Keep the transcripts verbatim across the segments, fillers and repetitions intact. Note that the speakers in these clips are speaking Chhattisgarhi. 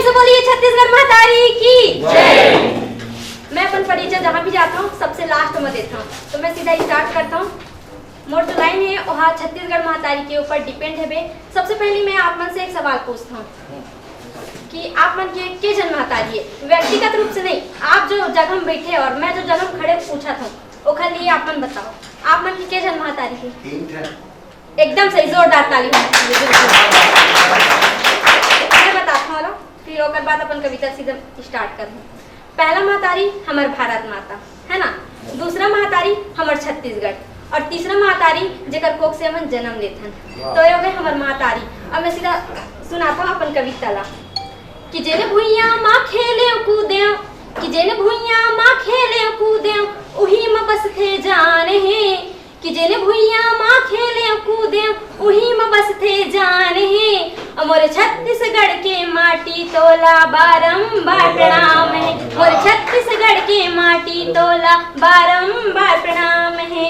तो बोलिए छत्तीसगढ़ महतारी की। मैं अपन परिचय जहाँ भी जाता हूँ, सबसे लास्ट में देता हूँ, तो मैं सीधा स्टार्ट करता हूँ। मोर जो लाइन है, वहाँ छत्तीसगढ़ महतारी के ऊपर डिपेंड है बे। सबसे पहले मैं आप मन से एक सवाल पूछता हूँ कि आप मन के के जन महतारी है, व्यक्तिगत रूप से नहीं, आप जो जगह में बैठे और मैं जो जगह में खड़े पूछा था, ओखर लिए आप मन बताओ, आप मन के के जन महतारी है? तीन ठन। एकदम सही, जोरदार ताली होनी चाहिए, बिल्कुल। मैं बताता हूँ ना, फिर ओकर बाद अपन कविता सीधा स्टार्ट करहूँ। पहला महतारी हमर भारत माता है ना, दूसरा महतारी हमर छत्तीसगढ़, और तीसरा महतारी जेकर कोख से हमन जन्म लेथन। तो ये हो गए हमर महतारी। अब मैं सीधा सुनाता हूँ अपन कविता ला कि जेने भुइयां मा खेले कूदे, कि जेने भुइयां मा खेले कूदे, उही म बसथे जान हे। कि जेने भुइयां मा खेले कूदे, उही म बसथे जान हे। अ मोर छत्तीसगढ़ के माटी तोला बारंबार प्रणाम हे। मोर छत्तीसगढ़ के माटी तोला बारंबार प्रणाम हे।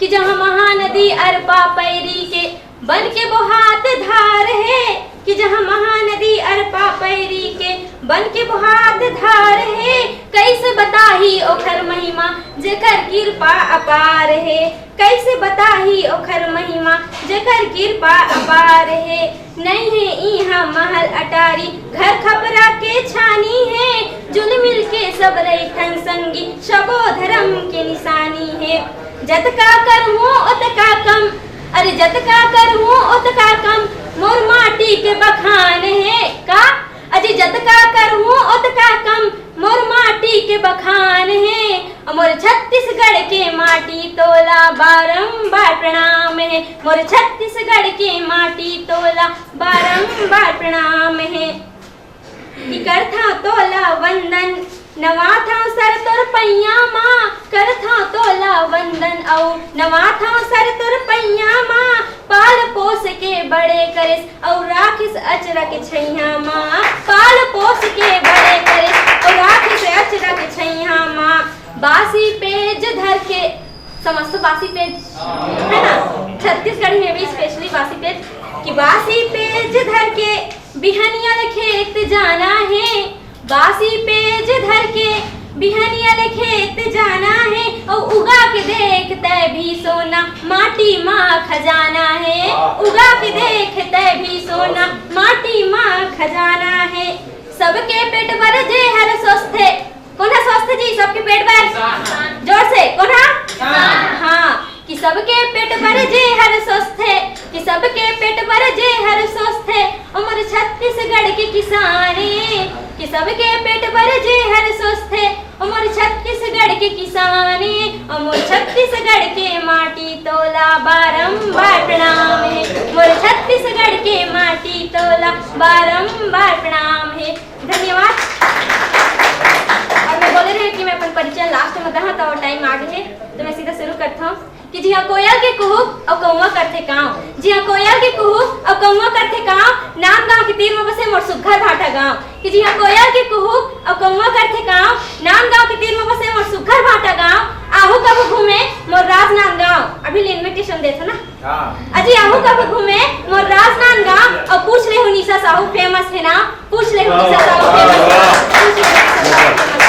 कि जहाँ महानदी अरपा पैरी के बन के बोहात धार हे, कि जहाँ महानदी अरपा पैरी के बन के बोहात धार हे। कैसे बताही ओखर महिमा, जेकर कृपा अपार हे। कैसे बताही ओखर महिमा, जेकर कृपा अपार हे। नहीं हे इहाँ महल अटारी, घर खपरा के छानी हे। जुल मिल के सब रहिथन संगी, सबो धर्म के निशानी हे। जतका करहूँ ओतका कम, अरे जतका करहूँ ओतका कम, मोर माटी के बखान हे। का? अजी जतका करहूँ ओतका कम, मोर माटी के बखान हे। अ मोर छत्तीसगढ़ के माटी तोला बारंबार प्रणाम हे। मोर छत्तीसगढ़ के माटी तोला बारंबार प्रणाम हे। कि करथंव तोला वंदन, नवाथंव सर तोर पैया मा। करथंव तोला वंदन अउ नवाथंव सर तोर पैया मा। पाल पोस के बड़े करिस अउ राखिस अचरा के छैया मा। पाल पोस के बड़े करिस अउ राखिस अचरा के छैया मा। बासी पेज धर के, समझ तो बासी पेज है ना, छत्तीसगढ़ी में भी स्पेशली बासी पेज, कि बासी पेज धर के बिहनिया ले खेत जाना हे। बासी पेज धर के बिहनिया ले खेत जाना हे। अउ उगा के देख तै भी सोना, माटी मा खजाना हे। उगा के देख तै भी सोना, माटी मा खजाना हे। सबके पेट बर जे हर स्वस्थ हे, कोन ह स्वस्थ जी? सबके पेट बर। जोर से, कोन ह? हाँ, कि सबके पेट बर जे हर स्वस्थ हे, कि सबके पेट बर जे हर स्वस्थ हे, अमर छत्तीसगढ़ के किसान हे। कि सबके पेट बर जे हर स्वस्थ हे, अमर छत्तीसगढ़ के किसान हे। अमर छत्तीसगढ़ के माटी तोला बारंबार प्रणाम हे। मोर छत्तीसगढ़ के माटी तोला बारंबार प्रणाम हे। धन्यवाद। और मैं बोले रहे कि मैं अपन परिचय लास्ट में दहा, तो टाइम आ गए है, तो मैं सीधा शुरू करता हूँ कि जिहाँ कोयल के कुहुक अउ कौवा करथे कांव, जिहाँ कोयल के कुहुक अउ कौवा करथे कांव, नांदगांव के तीर में बसे मोर सुग्घर भाटा गांव। कि जिहाँ कोयल के कुहुक अउ कौवा करथे कांव, नांदगांव के तीर में बसे मोर सुग्घर भाटा गांव, आहू कभू घूमे मोर राजनांदगांव। अभी इन्विटेशन देथो ना। हाँ। अजी आहू कभू घूमे मोर राजनांदगांव अउ पूछ लेहू निशा साहू फेमस हे ना, पूछ लेहू निशा साहू फेमस हे ना, पूछ लेहू निशा साहू फेमस हे ना।